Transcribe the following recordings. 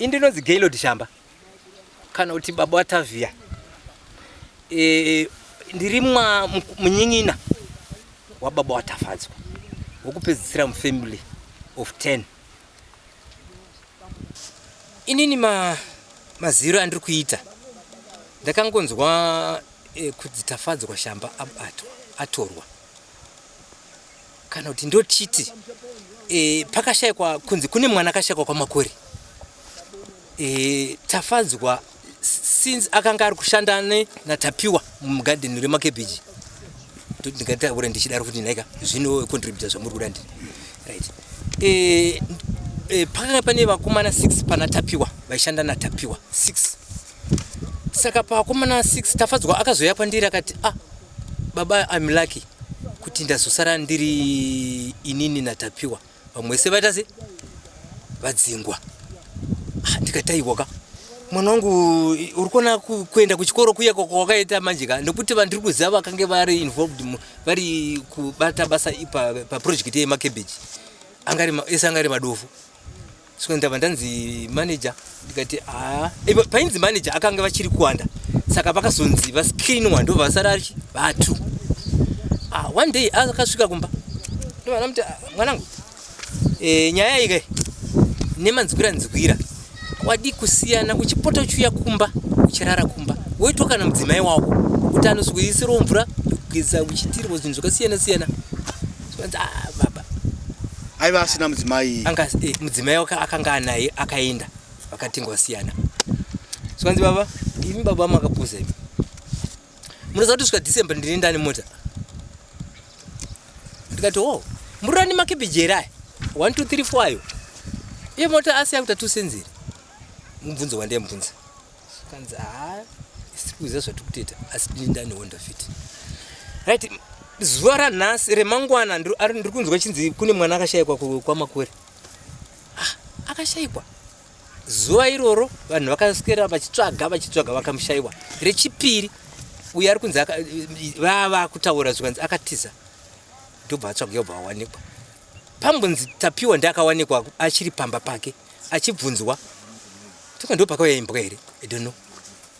Indinonzi Gaylord Shamba kana kuti baba waTavia. E, ndiri mwa munyin'ina wababa waTafadzwa wokupedzisira mufamily of 10. Inini ma maziro andiri kuita ndakangonzwa e, kuti Tafadzwa Shamba abatwa atorwa kana kuti ndochiti e, pakashaikwa kunzi kune mwana akashaikwa kwamakore e, Tafadzwa since akanga ari kushanda naTapiwa mugadheni remakebhiji, ndingataura ndichidaro kuti nhaika zvinocontributa zvamuri kuda ndini, right? e, e, pakanga pane vakomana 6 pana Tapiwa, vaishanda naTapiwa 6. Saka pavakomana 6, Tafadzwa akazoya kwandiri akati, "Ah baba, I'm lucky kuti ndazosara ndiri inini naTapiwa, vamwe vese vaita se vadzingwa." Ah, ndikati, "Aiwa ka mwana wangu, uri kuona kuenda kuchikoro kuya kwawakaita manje ka, nekuti vandiri kuziva vakange vari involved vari kubata basa paproject yemakebeji ese anga ari madofu." Saka ndabva ndanzi manager, ndikati haa, painzi manager akanga vachiri kuwanda, saka vakazonzi vascreenwa, ndobva vasara ari vatu. Ah, one day akasvika kumba, ndobva ndamuti, "Ah, mwanangu, nyaya iyi nemanzwira nzwira, wadi kusiyana uchipota uchiuya kumba, uchirara kumba, woitwa kana mudzimai wako kuti anosweyisirawo mvura, kugeza, uchitirwa zvinhu zvakasiyana siyana." Zvikanzi, "Ah baba." Aiva asina mudzimai? Anga mudzimai wake akanga anaye, akaenda, vakatengwa siyana. Zvikanzi, "Baba, imi baba makapuza imi, munoziva kuti svika December ndine ndane mota." Ndikati, "Oh, murani makebeji here aya 1 2 3 4 ayo iye mota asi yakuita 2 cents here?" Mubvunzo wandiyamubvunza. Kanzi, "Ha, isiri kuziva zvatiri kutoita, asi ndini ndane Honda Fit." Right, zuva ranhasi remangwana ndiri kunzwa chinzi kune mwana akashayikwa kwaMakore. Ah, akashayikwa zuva iroro, vanhu vakaswera vachitsvaga, vachitsvaga, vakamushayiwa. Rechipiri uyo ari kunzi vava kutaura, zvikanzi akatiza, ndobva atsvaga, yobva awanikwa. Pambonzi Tapiwa ndiakawanikwa achiri pamba pake, achibvunzwa toka ndo pakauya imbwa here, I don't know,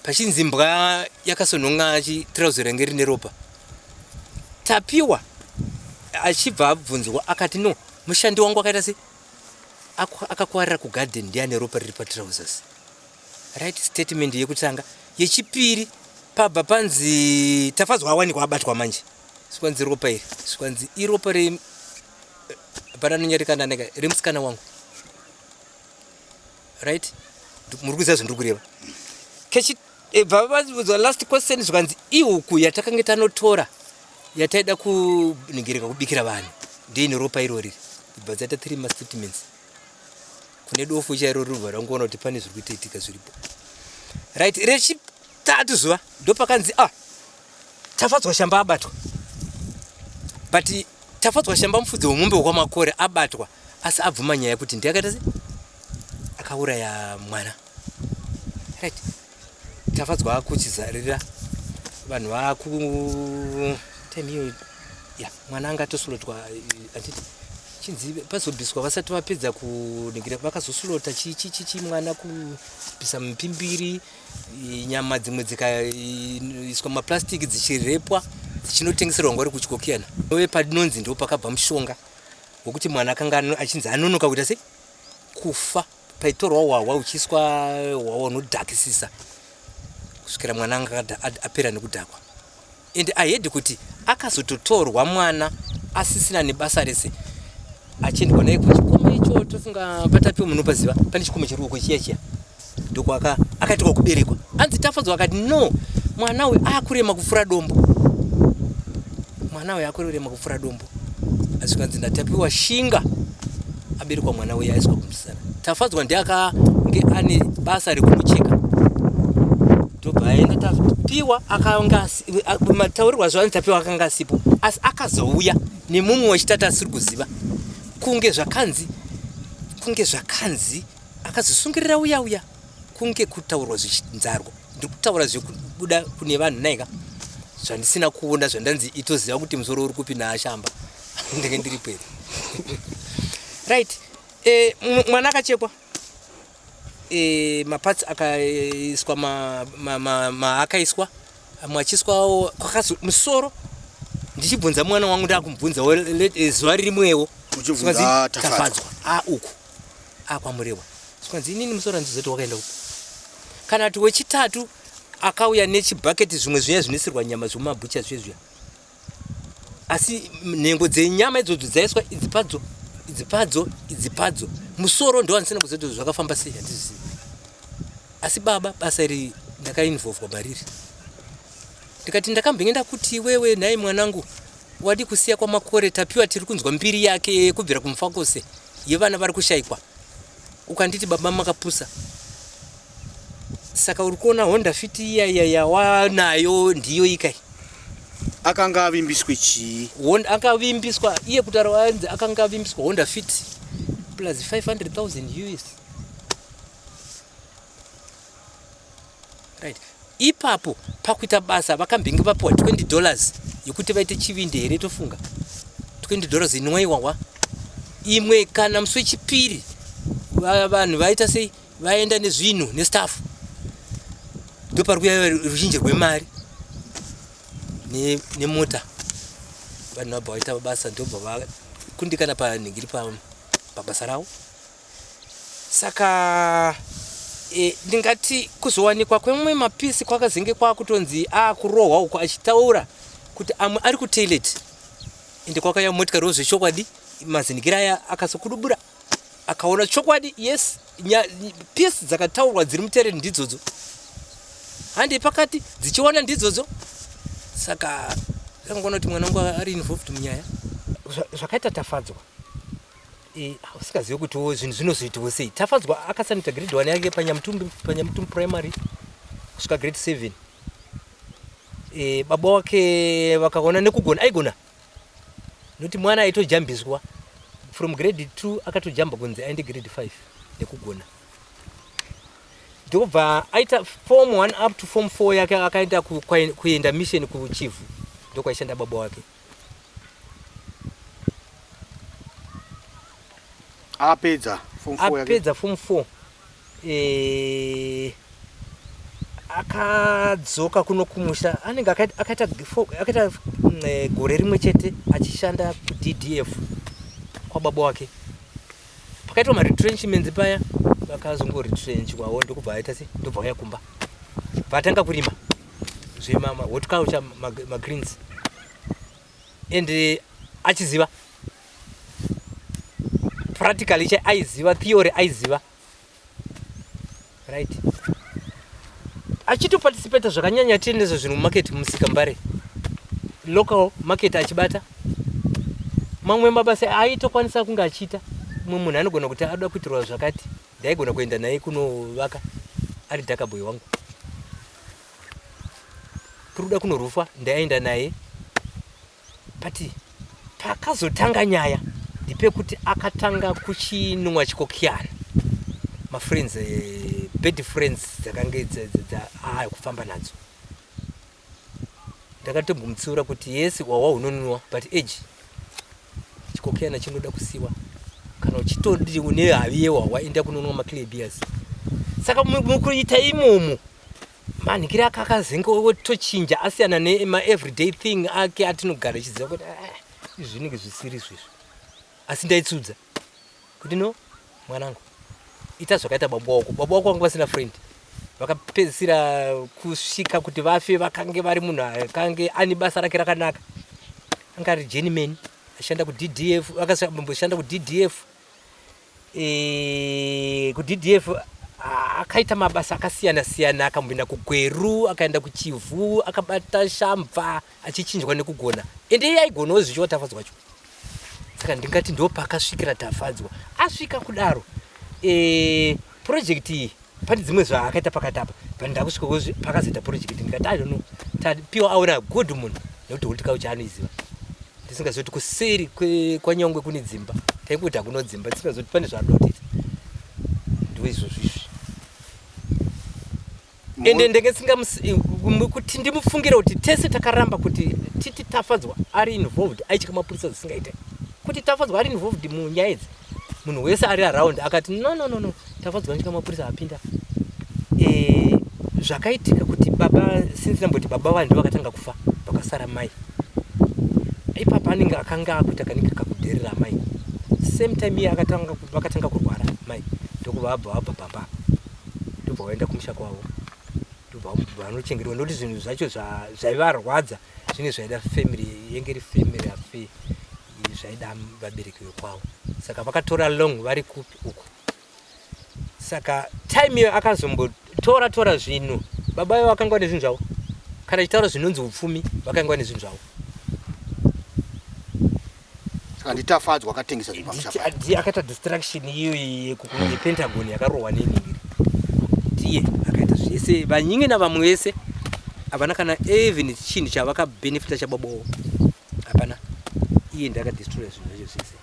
pachinzi imbwa yakasonhonga chitrauzi range rine ropa. Tapiwa achibva abvunzwa akati, "No, mushandi wangu akaita sei, akakwarira kugadheni, ndiane ropa riri patrousers." Right, statement yekutanga. Yechipiri, pabva panzi Tafadzwa awanikwa abatwa manje, zvikwanzi ropa iri, zvikwanzi iropa re pananonyarikananeka remusikana wangu. Right, muri kuziva zvandiri kureva. Kechi bva vabvunzwa last question, zvikanzi ihuku yatakange tanotora yataida kuningirika kubikira vanhu ndeine ropa irori. Bva dzaita three mastatements kune dofu chairo, rubva rangoona kuti pane zviri kuitoitika zviripo. Right, rechitatu zuva ndopakanzi, ah, Tafadzwa Shamba abatwa. But Tafadzwa Shamba mufudzi wemombe wekwaMakore abatwa, asi abvuma nyaya yekuti ndiakaita se akauraya mwana. Right, Tafadzwa akuchizarira vanhu vaku time iyo ya mwana anga atoslotwa, anditi chinzi pazobviswa vasati vapedza kuningira, vakazoslota chichichichi mwana, kubvisa mupimbiri, nyama dzimwe dzikaiswa mumaplastic, dzichirepwa, dzichinotengeserwa ngwari kutyokiyana ove panonzi ndo pakabva mushonga wekuti mwana akanga achinzi anonoka kuita sei kufa, paitorwa hwahwa uchiiswa hwahwa hunodhakisisa kusvikira mwana anga apera nekudhakwa. And I heard kuti akazototorwa mwana asisina nebasa rese, achiendwa naye kuchikomo icho, tofunga patapiwa munopaziva, pane chikomo chiri uko chiya chiya, ndokwaka akaitirwa kuberekwa. Anzi Tafadzwa akati, "No, mwana uyu akurema kupfuura dombo, mwana uyu akurema kupfuura dombo." Asi ndatapiwa shinga aberekwa mwana uyu aiswa kumusana. Tafadzwa ndiye akange ane basa rekumucheka, ndobva aenda. Tapiwa akanga mataurirwa zvaanzi Tapiwa akanga asipo, asi akazouya nemumwe wechitatu asiri kuziva, kunge zvakanzi akazosungirira uya uya, kunge kutaurwa zvichinzarwo. Ndiri kutaura zvekubuda kune vanhu naika zvandisina kuona, zvandanzi itoziva kuti musoro uri kupi naashamba, ndenge ndiripo here? Right, mwana akachekwa. Maparts akaiswa maakaiswa amwe achiswawo kwakazo musoro. Ndichibvunza mwana wangu, ndakumubvunzawo zuva ririmwewo. Uchibvunza Zvikanzi, Tafadzwa. Tafadzwa a uku akwamurewa. Zvikanzi, inini musoro handizoti wakaenda uku. Kana kuti wechitatu akauya nechibhaketi, zvimwe zviya zvinoisirwa nyama zvomumabhucha zviya zviya, asi nhengo dzenyama idzodzo dzaiswa idzi padzo, idzi padzo, idzi padzo. Musoro ndo handisina kuziva kuti zvakafamba sei, handizivi. Asi baba, basa iri ndakainvolvwa mariri. Ndikati ndakambenge ndakuti, iwewe nhai mwanangu, wadi kusiya kwamakore tapiwa, tiri kunzwa mbiri yake kubvira kumufakose yevana vari kushayikwa. Ukanditi, baba makapusa. Saka uri kuona Honda Fit iya iya yawanayo ndiyo ikai. Akanga avimbiswe chii? Akavimbiswa iye, kutaura anzi akanga avimbiswa Honda Fit plus 500,000 US, right? Ipapo pakuita basa vakambenge vapiwa $20 yekuti vaite chivindi here, tofunga $20 inwaiwawa imwe. Kana musi wechipiri vanhu vaita sei, vaenda nezvinhu nestaff, ndopari kuya ruzhinji rwemari nemota. Vanhu vabva vaita basa, ndobva vakundikana panhingiri pabasa ravo. Saka ndingati kuzowanikwa kwemamwe mapieces kwakazenge kwakutonzi akurohwa uko, achitaura kuti amwe ari kutoilet, ende kwakauya motikariwo zvechokwadi. Mazinikiro aya akasokudubura, akaona chokwadi, yes, piece dzakataurwa dziri mutoilet ndidzodzo, handi pakati dzichiwana ndidzodzo. Saka kangoona kuti mwana wangu ari involved munyaya. Zvakaita Tafadzwa, usingazivi kutiwo zvinhu zvinozoitiwo sei. Tafadzwa akasanoita grade 1 yake paNyamutumbi, paNyamutumbi Primary, kusvika grade 7. Baba wake vakaona nekugona aigona, nokuti mwana aitojambiswa from grade 2, akatojamba kunzi aende grade 5 nekugona. Ndobva aita form 1 up to form 4 yake, akaenda kuenda mission kuChivhu, ndokwaishanda baba wake. Apedza form 4 yake? Apedza form 4, akadzoka kuno kumusha. Anenge akaita gore rimwe chete achishanda kuDDF kwababa wake. Pakaitwa maretrenchments paya, vakazongoretrenchwawo, ndokubva aita se ndobva auya kumba, vatanga kurima zvemahorticulture, magreens, and achiziva practically che aiziva theory, aiziva right, achitoparticipata zvakanyanya tiendesa zvinhu mumarket, mumusika Mbare local market, achibata mamwe mabasa aitokwanisa kunge achiita. Mumwe munhu anogona kuti anoda kuitirwa zvakati, ndaigona kuenda naye kunovaka ari dhakaboy wangu. Kuri kuda kunorufwa, ndaienda naye. But pakazotanga nyaya ndepekuti akatanga kuchinwa chikokiyana, mafriends, bad friends dzakange kufamba nadzo. Ndakatombomutsiura kuti yes, wawa unonwa, but age chikokiyana chinoda kusiwa. Kana uchitodi une havi yehwahwa, enda kunonwa maclear beers. Saka mukuita imomo, manhikiri ake akazenge otochinja, asiyana nemaeveryday thing ake atinogara ichiziva kuti, "Ah, izvi zvinenge zvisiri izvizvi." Asi ndaitsudza kuti no, mwanangu, ita zvakaita baba wako. Baba wako vanga vasina friend, vakapedzisira kusvika kuti vafe vakange vari munhu akange ane basa rake rakanaka, anga ari journeyman, ashanda kuDDF, akambomboshanda kuDDF. KuDDF akaita mabasa akasiyana siyana, akamboenda kuGweru, akaenda kuChivhu, akabata shambva achichinjwa nekugona, ende iye aigonawo zvichiwa Tafadzwa wacho. Saka ndingati ndo pakasvikira Tafadzwa asvika kudaro. Project iyi pane dzimwe zvaakaita pakati apa, but ndakusvika pakazoita project, ndikati, I don't know, tapiwa aona good munhu, nekuti horticulture anoiziva. Ndisingazivi kuti kuseri kwaNyangwe kune dzimba, taingoti hakuna dzimba, tisingazivi kuti pane zvaanoda kutoita. Ndo izvozvo izvi. Ende ndenge kuti ndimufungire kuti tese takaramba kuti titi Tafadzwa ari involved, aitya mapurisa zvisingaite. Kuti Tafadzwa ari involved munyaya idzi, munhu wese ari around akati, no, no, no, no. Tafadzwa nyika mapurisa apinda. Eh, zvakaitika kuti baba since ndamboti baba vanhu vakatanga kufa vakasara mai. Ipapa anenge akanga akuita kanenge kakudherera mai. Same time iye akatanga vakatanga kurwara mai ndokubva vabva vabva pamba ndobva vaenda kumusha kwavo ndobva vanochengetwa nokuti zvinhu zvacho zvaivarwadza zvine zvaida family yenge iri family affair zvaida vabereki vekwavo saka vakatora long vari kupi uku saka time iyo akazombotora tora zvinhu baba ivo vakanga vane zvinhu zvavo kana chitaura zvinonzi upfumi vakanga vane zvinhu zvavo Saka nditafadzwa akatengesa zvinhu pamusha pake. Ndiye akaita distraction iyo yepentagon yakarohwa neningiri ndiye akaita zvese vanyingi navamwe vese havana kana even chinhu chavakabenefita chababawo hapana iye ndiye akadestroya zvinhu zvacho zvese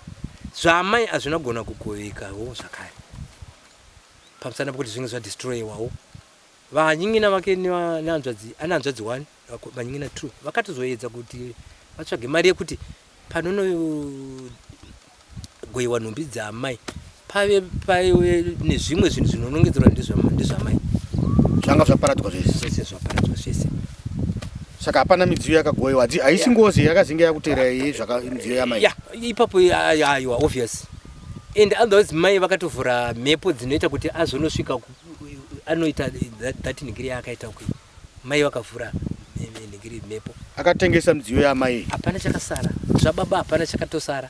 zvaamai hazvina kugona kugovekawo zvakare pamusana pekuti zvinge zvadestroyewawo Vanyin'ina vake nehanzvadzi, ane hanzvadzi one, vanyin'ina two vakatozoedza kuti vatsvage mari yekuti panonogoiwa nhumbi dzaamai pave paive nezvimwe zvinhu zvinonongedzerwa ndezvamai. Zvanga zvaparadzwa zvese. Zvese zvaparadzwa zvese. Saka hapana midziyo yakagoiwa. Haisi ngozi yakazinge yakutera iyi zvaka midziyo yamai. Yeah, ipapo aiwa obvious. And otherwise mai vakatovhura mhepo dzinoita kuti azonosvika anoita that nhingiri yaakaita uku mai vakavhura nhingiri mhepo akatengesa midziyo yamai hapana chakasara zvababa hapana chakatosara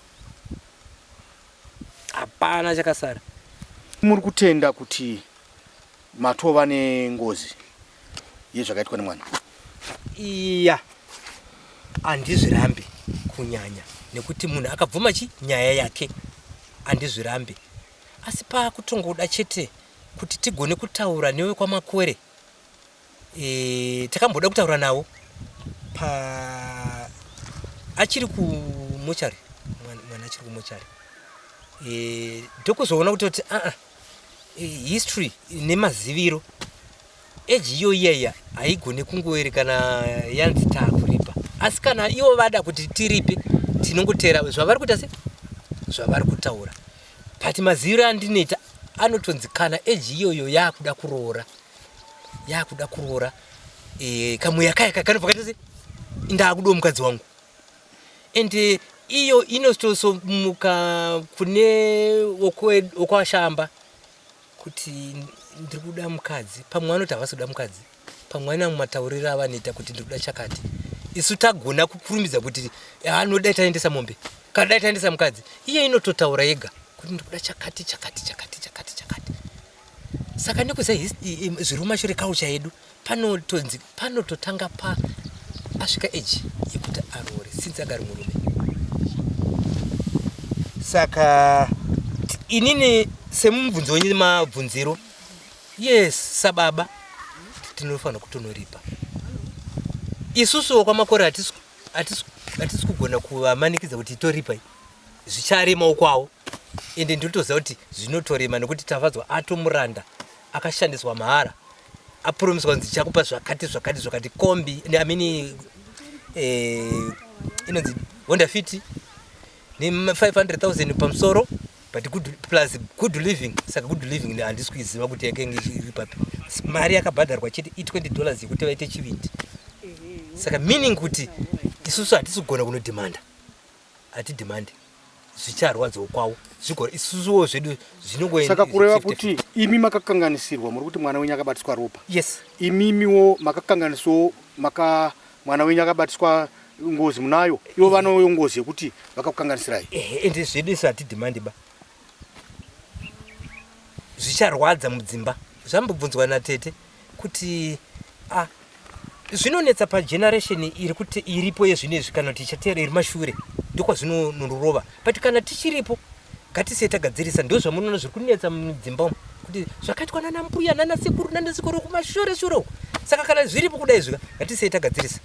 hapana chakasara muri kutenda kuti matova nengozi yezvakaitwa nemwana iya handizvirambi kunyanya nekuti munhu akabvuma chi nyaya yake handizvirambi Asi pakutongoda chete kuti tigone kutaura nevekwaMakwere e, takamboda kutaura navo pa achiri kumochari mwana achiri kumochari e, ndokuzoona kutoti aa ah, e, history nemaziviro Age iyo iya iya haigone kungoerekana yanzi taakuripa asi kana ivo vada kuti tiripe tinongoteera zvavari kuita se zvavari kutaura but maziviro andinoita anotonzi kana age iyoyo yakuda kuroora yakuda kuroora e, kamweya kaya kanobva kaita se ndakudiwo mukadzi wangu and eh, iyo inotosomuka kune wokwashamba kuti ndiri kuda mukadzi pamwe vanoti havasi kuda mukadzi pamwe vane matauriro avanoita kuti ndiri kuda chakati isu tagona kukurumidza kuti anodai taendesa mombe kana dai taendesa mukadzi iye inototaura yega kuti ndiri kuda chakati chakati chakati chakati chakati saka nekuziva zviri mumashure culture yedu panotonzi panototanga pa asvika age yekuti aroore since anga ari murume saka inini semubvunzo wenyu mabvunziro yes sababa tinofanira kutonoripa isusuwo kwamakore hatisi kugona kuvamanikidza kuti toripa zvicharemawo kwawo ende ndinotoziva kuti zvinotorema nekuti tafadzwa atomuranda akashandiswa mahara apromiswa kunzi chakupa zvakati zvakati zvakati kombi I mean, eh, inonzi Honda Fit ne 500,000 pamusoro but good, plus good living saka good living handisi kuiziva kuti yakenge iri papi mari yakabhadharwa chete i20 dollars yekuti vaite chivindi saka meaning kuti isusu hatisi kugona kunodhimanda hatidhimandi zvicharwadzawo kwavo zvigo isusuwo zvedu zvinongo saka kureva kuti imi makakanganisirwa muri kuti mwana wenyu akabatiswa ropa yes imimiwo makakanganiswawo maka mwana wenyu akabatiswa ngozi munayo ivo vanoyo ngozi yekuti vakakukanganisirai ehe ende zvedu isu hatidhimandi ba zvicharwadza mudzimba zvambobvunzwa natete kuti ah, zvinonetsa pageneration iri kuti iripo yezvinezvi kana kuti ichateera iri mashure ndokwazvinonorova but kana tichiripo ngatisei tagadzirisa ndo zvamunoona zviri kunetsa mudzimba umu kuti zvakaitwa nana mbuya nana sekuru nana sekuru kumashure shure uku saka kana zviripo kudai zvika ngatisei tagadzirisa.